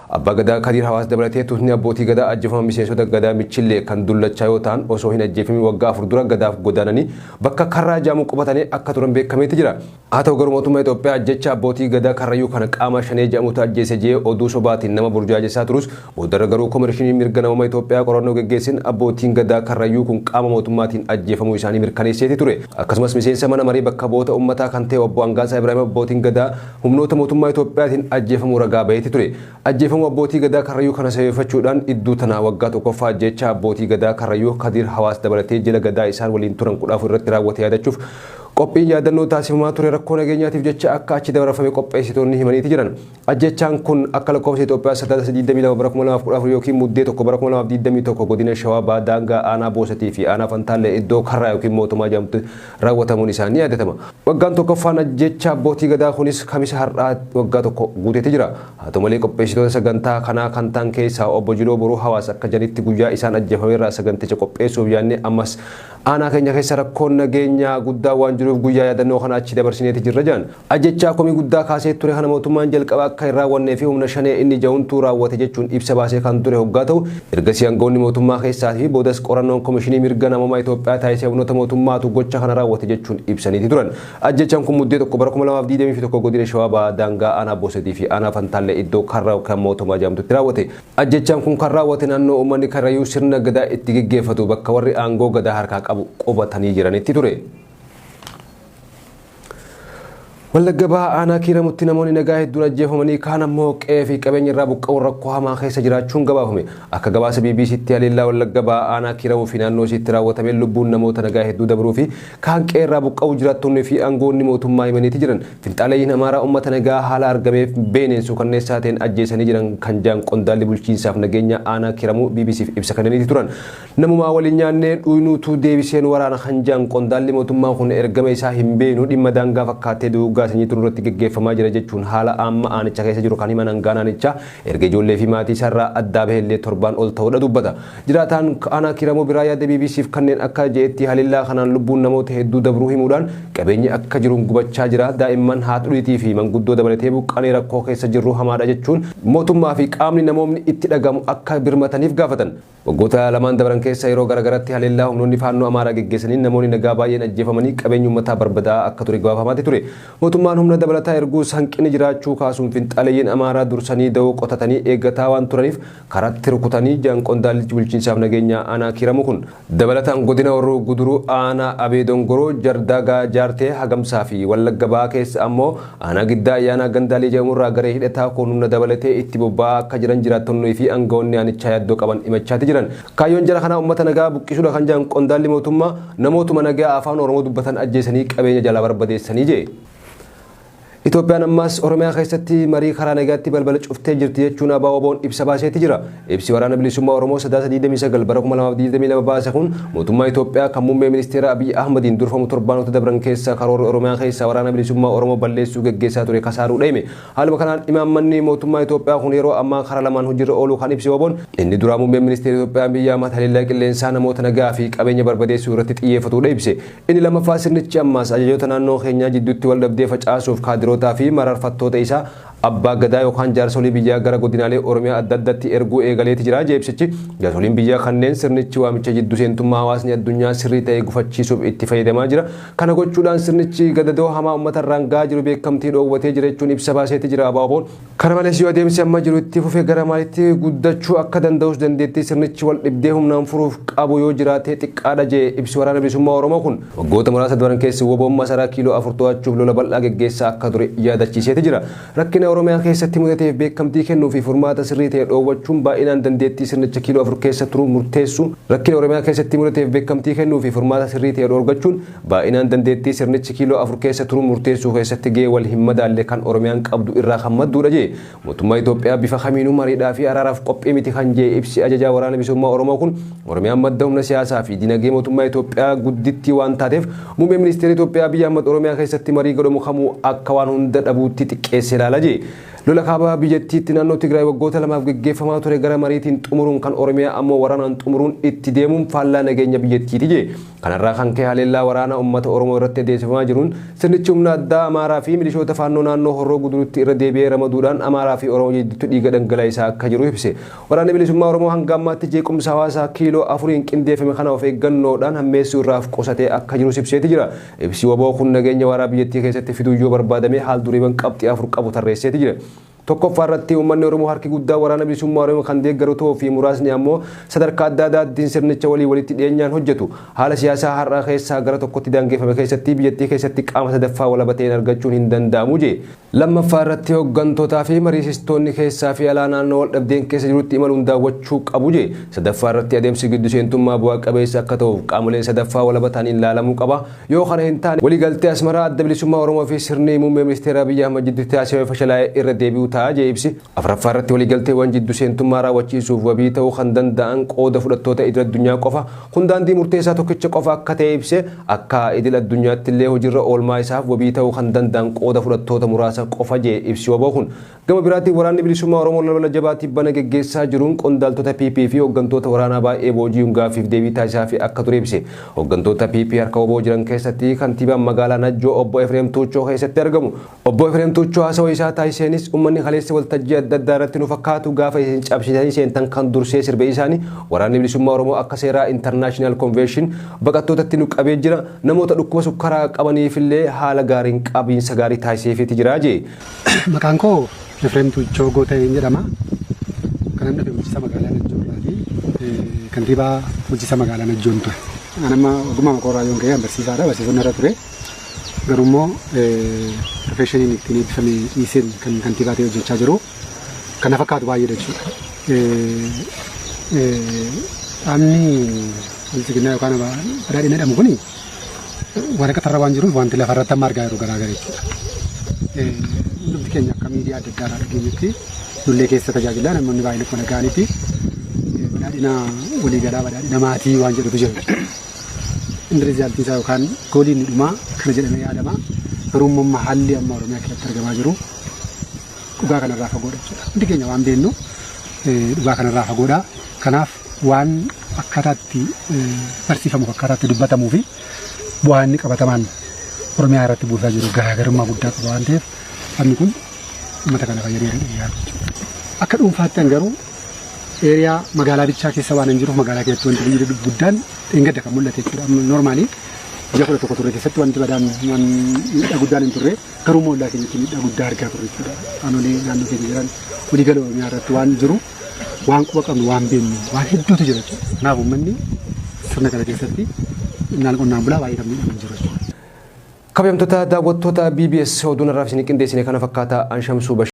Abbaa Gadaa Kadiir Hawaas dabalatee tuutni abbootii Gadaa ajjeefaman miseensota Gadaa Michillee kan dullachaa yoo ta'an osoo hin ajjeefamin waggaa 4 dura Gadaaf godaananii bakka Karraa jedhamu qubatanii akka turan beekameeti jira. Haa ta'u garuu mootummaa Itoophiyaa ajjeechaa abbootii Gadaa Karrayyuu kana qaama Shanee jedhamutu ajjeese je'ee oduu sobaatiin nama burjaajessaa turus boodarra garuu Kominishiniin Mirga Namoomaa Itoophiyaa qorannoo geggeesseen abbootiin Gadaa Karrayyuu kun qaama mootummaatiin ajjeefamuu isaanii mirkaneesseeti ture. Akkasumas miseensa mana maree bakka bu'oota ummataa kan ta'e obbo Angaasaa Ibraahim abbootiin Gadaa humnoota mootummaa Itoophiyaatiin ajjeefamuu ragaa baheeti ture. Ajjeefamuu abbootii Gadaa Karrayyuu kana sababeeffachuudhaan idduu tanaa waggaa tokkoffaa ajjeechaa abbootii Gadaa Karrayyuu Kadiir Hawaas dabalatee jila Gadaa isaan waliin turan 14 irratti raawwate yaadachuuf qophiin yaadannoo taasifamaa ture rakkoo nageenyaatiif jecha akka achi dabarfame qopheessitoonni himaniiti jiran. Ajjeechaan kun akka lakkoofsa Itoophiyaa Sadaasa 22 bara 2014 ykn Muddee 1 bara 2021 godina Shawaa Bahaa daangaa aanaa Boosatii fi aanaa Fantaallee iddoo Karraa ykn Mootummaa jedhamtutti raawwatamuun isaa ni yaadatama. Waggaan tokkoffaan ajjeechaa abbootii Gadaa kunis Kamisa har'aa waggaa tokko guuteeti jira. Haa ta'u malee qopheessitoota sagantaa kanaa kan ta'an keessaa Obbo Jiloo Boruu Hawaas akka jedhanitti guyyaa isaan ajjeefamerraa saganticha qopheessuuf yaadnee ammas aanaa keenya keessa rakkoon nageenyaa guddaa waan jiruuf guyyaa yaadannoo kana achi dabarsineeti jirra jedhan. Ajjechaa komii guddaa kaasee ture kana mootummaan jalqaba akka hin raawwannee fi humna Shanee inni ja'untu raawwate jechuun ibsa baasee kan ture hoggaa ta'u, ergasii angawoonni mootummaa keessaa fi boodas qorannoon Komishinii Mirga Namoomaa Itoophiyaa taasise humnoota mootummaatu gocha kana raawwate jechuun ibsaniiti turan. Ajjechaan kun Muddee 1 bara 2021 Godina Shawaa Bahaa daangaa Aanaa Bosetii fi Aanaa Fantaallee iddoo Karra yookaan Mootummaa jedhamtutti raawwate. Ajjechaan kun kan raawwate naannoo uummanni Karrayyuu sirna Gadaa itti geggeeffatu bakka warri aangoo Gadaa harkaa qabu qubatanii jiranitti ture. Wallagga Bahaa Aanaa Kiiramutti namoonni nagaa hedduun ajjeefamanii kaan ammoo qe'ee fi qabeenya irraa buqqa'uun rakkoo hamaa keessa jiraachuun gabaafame. Akka gabaasa BBCtti haleellaa Wallagga Bahaa Aanaa Kiiramuu fi naannoo isiitti raawwatameen lubbuun namoota nagaa hedduu dabruu fi kaan qe'ee irraa buqqa'uu jiraattonni fi aangoonni mootummaa himaniiti jiran. Finxaaleeyyiin Amaaraa uummata nagaa haala argameef beeneen suukanneessaa ta'een ajjeesanii jiran kan ja'an qondaalli bulchiinsaaf nageenyaa Aanaa Kiiramuu BBCf ibsa kennaniiti turan. Namumaa waliin nyaannee dhuynuutu deebisee nu waraana kan ja'an qondaalli mootummaa kun ergama isaa hin beeynu dhimma daangaa fakkaatee duguuggaa sanyiitu nurratti geggeeffamaa jira jechuun haala aamma aanicha keessa jiru kan himan hangaan aanichaa erga ijoollee fi maatii isaarraa addaa bahellee torbaan ol ta'uudha dubbata. Jiraataan aanaa Kiiramuu biraa yaada BBCf kanneen akka je'etti haleellaa kanaan lubbuun namoota hedduu dabruu himuudhaan qabeenyi akka jiruun gubachaa jira, daa'imman, haadholiitii fi manguddoo dabalatee buqqaanee rakkoo keessa jirru hamaadha jechuun mootummaa fi qaamni namoomni itti dhagahamu akka birmataniif gaafatan. Waggoota lamaan dabran keessa yeroo garagaratti haleellaa humnoonni Faannoo Amaaraa geggeessaniin namoonni nagaa baay'een ajjeefamanii qabeenyi ummataa barbadaa'aa akka ture gabaafamaati ture. Mootummaan humna dabalataa erguus hanqinni jiraachuu kaasuun finxaaleeyyiin Amaaraa dursanii dawoo qotatanii eeggataa waan turaniif karatti rukutanii jedhan qondaallichi bulchiinsaaf nageenyaa aanaa Kiiramuu kun. Dabalataan Godina Horroo Guduruu Aanaa Abee Dongoroo, Jardaagaa Jaartee, Hagamsaa fi Wallagga Bahaa keessa ammoo Aanaa Giddaa Ayyaanaa ganda Alii jedhamu irraa garee hidhataa kuun humna dabalatee itti bobba'aa akka jiran jiraattonnii fi angawoonni aanichaa yaaddoo qaban himachaati jiran. Kaayyoon jara kanaa ummata nagaa buqqisuudha kan jedhan qondaalli mootummaa, namootuma nagaa Afaan Oromoo dubbatan ajjeesanii qabeenya jalaa barbadeessanii je'e. Itoophiyaan ammaas Oromiyaa keessatti marii karaa nagaatti balbala cuftee jirti jechuun ABO-WBOn ibsa baaseeti jira. Ibsi Waraana Bilisummaa Oromoo Sadaasa 29 bara 2022 baase kun mootummaa Itoophiyaa kan muummee ministeera Abiy Ahmadiin durfamu torbaanota dabran keessa karoorri Oromiyaa keessaa Waraana Bilisummaa Oromoo balleessuu geggeessaa ture kasaaruudha hime. Haaluma kanaan imaammanni mootummaa Itoophiyaa kun yeroo ammaa karaa lamaan hojiirra ooluu kan ibse WBOn, inni duraa muummeen ministeera Itoophiyaa Abiy Ahmad haleellaa qilleensaa namoota nagaa fi qabeenya barbadeessuu irratti xiyyeefatuudha ibse. Inni lammaffaa sirnichi ammaas ajajoota naannoo keenyaa jidduutti waldhabdee facaasuuf kaadirootaa fi mararfattoota isaa Abbaa Gadaa yookaan jaarsolii biyyaa gara godinaalee Oromiyaa adda addatti erguu eegaleeti jira jee ibsichi. Jaarsoliin biyyaa kanneen sirnichi waamicha jiddu seentummaa hawaasni addunyaa sirrii ta'e gufachiisuuf itti fayyadamaa jira. Kana gochuudhaan sirnichi gadadoo hamaa ummata irraan gahaa jiru beekamtii dhoowwatee jira jechuun ibsa baaseeti jira ABO-WBOn. Kana malees yoo adeemsi amma jiru itti fufe gara maalitti guddachuu akka danda'us dandeettii sirnichi wal dhibdee humnaan furuuf qabu yoo jiraate xiqqaadha je'e ibsi Waraana Bilisummaa Oromoo kun. Waggoota muraasa dabran keessa WBOn masaraa kiiloo 4 to'achuuf lola bal'aa geggeessaa akka ture yaadachiiseeti jira. Rakkina Oromiyaa keessatti mudateef beekamtii kennuu fi furmaata sirrii ta'e dhoowwachuun baay'inaan dandeettii sirnicha kiiloo 4 keessa turuu murteessuu Rakkina Oromiyaa keessatti mudateef beekamtii kennuu fi furmaata sirrii ta'e dhoorgachuun Baay'inaan dandeettii sirnichi kiiloo 4 keessa turuu murteessuu keessatti gahee wal hin madaalle kan Oromiyaan qabdu irraa kan madduudha je'e. Mootummaa Itoophiyaa bifa kamiinuu mariidhaa fi araaraaf qophii miti kan je'e ibsi ajajaa Waraana Bilisummaa Oromoo kun, Oromiyaan madda humna siyaasaa fi dinagdee mootummaa Itoophiyaa guddittii waan taateef Muummeen Ministeera Itoophiyaa Abiy Ahmad Oromiyaa keessatti marii godhamu kamuu akka waan hunda dhabuutti xiqqeessee ilaala je'e. Lola kaaba biyyattiitti naannoo Tigraay waggoota lamaaf geggeeffamaa ture gara mariitiin xumuruun kan Oromiyaa ammoo waraanaan xumuruun itti deemuun faallaa nageenya biyyattiiti je'e. Kanarraa kan ka'e haleellaa waraana uummata Oromoo irratti adeemsifamaa jiruun sirnichi humna addaa Amaaraa fi milishoota Faannoo naannoo Horroo Guduruutti irra deebi'ee ramaduudhaan Amaaraa fi Oromoo jidduutti dhiiga dhangalaasaa akka jiru ibse. Waraanni Bilisummaa Oromoo hanga ammaatti jeequmsa hawaasaa kiiloo afuriin qindeeffame kana of eeggannoodhaan hammeessuu irraa of qusatee akka jirus ibseeti jira. Ibsi WBO kun nageenya waaraa biyyattii keessatti fiduu yoo barbaadame haal dureewwan qabxii 4 qabu tarreesseeti jira. Tokkoffaa irratti uummanni Oromoo harki guddaa Waraana Bilisummaa Oromoo kan deeggaru ta'uu fi muraasni ammoo sadarkaa adda addaattiin sirnicha waliin walitti dhiyeenyaan hojjetu. Haala siyaasaa har'a keessaa gara tokkotti daangeffame keessatti biyyattii keessatti qaama sadaffaa walaba ta'een argachuun hin danda'amu jee. Lammaffaa irratti hooggantootaa fi mariisistoonni keessaa fi alaa naannoo waldhabdeen keessa jirutti imaluun daawwachuu qabu jee. Sadaffaa irratti adeemsi giddu seentummaa bu'aa qabeessa akka ta'uuf qaamoleen sadaffaa walaba ta'aniin laalamuu qaba. Yoo kana hin taane waliigaltee Asmaraa Adda Bilisummaa Oromoo fi sirni Muummee Ministeera Abiyyi Ahmad jidduutti taasifame fashalaa'ee irra deebi'uu ta'a jee ibsi. Afraffaa irratti waliigalteewwan jiddu seentummaa raawwachiisuuf wabii ta'uu kan danda'an qooda fudhattoota idil addunyaa qofa. Kun daandii murteessaa tokkicha qofa akka ta'e ibsee, akka idil addunyaatti illee hojiirra oolmaa isaaf wabii ta'uu kan danda'an qooda fudhattoota muraasa qofa jee ibsi wbo kun. Gama biraatiin Waraanni Bilisummaa Oromoo lola jabaa tibbana geggeessaa jiruun qondaaltota PP fi hoggantoota waraanaa baay'ee booji'uun gaaffiif deebii taasisaafii akka ture ibse. Hoggantoota PP harka wbo jiran keessatti kantiibaan magaalaa Najjoo Obbo Efreem Tuuchoo keessatti argamu. Obbo Efreem Tuuchoo haasawa isaa taasiseenis ummanni kaleessa waltajjii adda addaa irratti nu fakkaatu gaafa isin cabsitanii seentan kan dursee sirbe isaani. Waraanni Bilisummaa Oromoo akka seeraa International Convention baqattootatti nu qabee jira. Namoota dhukkuba sukkaraa qabaniifillee haala gaariin qabiinsa gaarii taasiseefiiti jira jee. Maqaan koo Efreem Tuuchoo Goota'een jedhama. Kanan dhufe bulchiinsa magaalaa Najjoo irraati. Kantiibaa bulchiinsa magaalaa Najjoon ture. An amma ogummaa maqaa yoon ka'e an barsiisaadha. Barsiisonni irra ture. Garuu immoo pirofeeshiniin ittiin eebbifame dhiiseen kan kantiibaa ta'ee hojjechaa jiru. Kana fakkaatu baay'eedha jechuudha. Dhaabni biltsiginnaa yookaan badhaadhina jedhamu kuni waraqatarra waan jiruuf wanti lafarratti amma argaa jiru garaagara jechuudha. Hundumti keenya akka miidiyaa adda addaa irraa dhageenyutti nullee keessa tajaajilaa namoonni baay'een akkuma dhaga'anitti badhaadhina waliigalaa badhaadhina maatii waan jedhutu jira. Inni rizaaltiin isaa yookaan gooliin inni dhumaa kana jedhamee yaadama. Garuu immoo amma haalli amma Oromiyaa keessatti argamaa jiru dhugaa kanarraa fagoodha jechuudha. Hundi keenya waan beeknu dhugaa kanarraa fagoodha. Kanaaf waan akkaataatti barsiifamuuf akkaataatti dubbatamuu fi bu'aa inni qabatamaan Oromiyaa irratti buusaa jiru garaagarummaa guddaa qaba waan ta'eef sabni kun uummata kana fayyadeera jedhee yaadu jechuudha. Akka dhuunfaatti an garuu eeriyaa magaalaa bichaa keessa waan hin jiruuf magaalaa keessatti wanti biyyi guddaan dheengadda kan mul'ate jechuudha. Amma noormaalii ji'a 11 turre keessatti wanti badaan waan miidhaa guddaan hin turre garuu immoo ollaa keenyatti miidhaa guddaa argaa turre jechuudha. Aanolee naannoo keenya jiran waliigala Oromiyaa irratti waan jiru waan quba qabnu waan beeknu waan hedduutu jira jechuudha. Kanaaf uummanni sirna kana keessatti innaan qonnaan bulaa baay'ee kan miidhaman jiru jechuudha. Kabajamtoota daawwattoota BBS oduun har'aaf isinii qindeessine kana fakkaata. An Shamsuu Bashir.